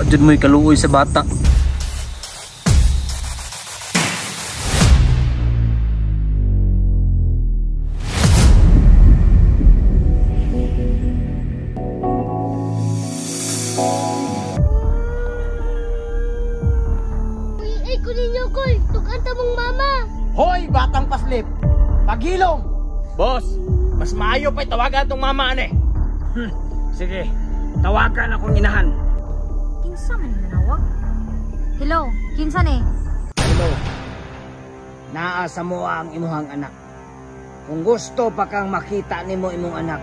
jud mo'y kaluoy sa bata. Ay, kunin niyo ko. Tukan ta mong mama. Hoy, batang paslip. Pagilom. Boss, mas maayo pa'y tawagan tong mama ane. Sige, tawagan akong inahan. Kinsa man nanawag? Hello, kinsa ni? Hello. Naa sa mo ang imuhang anak. Kung gusto pa kang makita nimo imong anak,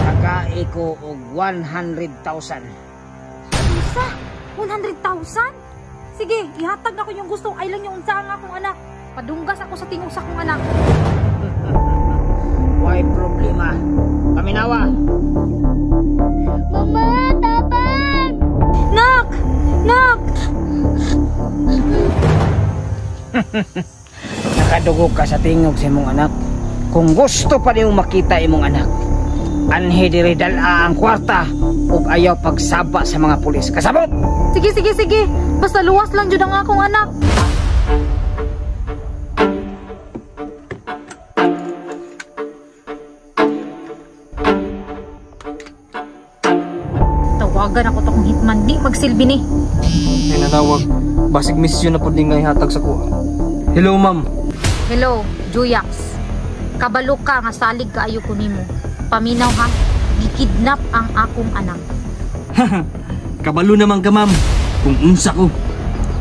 tagai ko og 100,000. Unsa? 100,000? Sige, ihatag na ko yung gusto. Ay lang yung unsa ang akong anak. Padunggas ako sa tingog sa akong anak. Why problema? Paminawa. Mama, tabang! Nak! Nak! Nakadugog ka sa tingog sa imong anak. Kung gusto pa niyong makita imong anak, anhi diri dal-a ang kwarta ug ayaw pagsaba sa mga pulis. Kasabot! Sige, sige, sige. Basta luwas lang jud ang akong anak. Tawagan ako to kong hitman. Di magsilbi ni. Ay nanawag. Basig misyon na pud ni nga ihatag sa kuha. Hello, ma'am. Hello, Juyax. Kabalo ka nga salig kaayo ko nimo. Paminaw ha, gikidnap ang akong anak. Kabalo naman ka, ma'am. Kung unsa ko.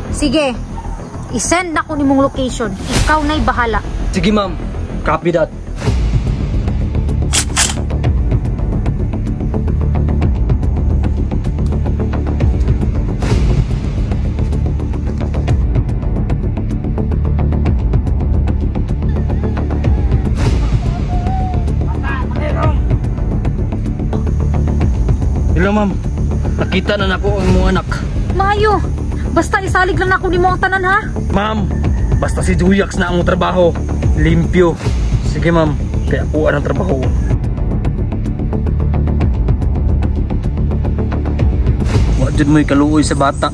Sige, isend na ko nimong location. Ikaw na'y bahala. Sige, ma'am. Copy that. Hello, ma'am. Nakita na nako ang imong anak. Maayo, basta isalig lang nako nimo ang tanan ha. Ma'am, basta si Juyax na ang trabaho. Limpyo. Sige, ma'am. Kaya kuha ng trabaho. Wa jud mo'y kaluoy sa bata.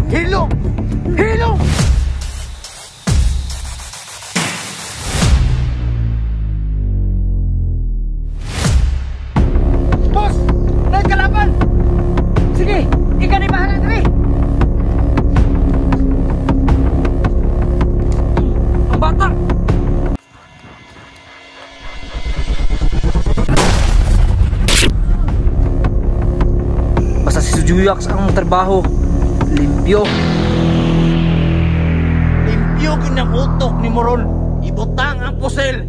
Hilom! Hilom! Boss! Nagkalaban! Sige! Ikaw na bahala diri! Ang bata! Basta si Juyax ang trabaho. Limpyo. Limpyo ginang utok ni Moron. Ibutang ang pusil.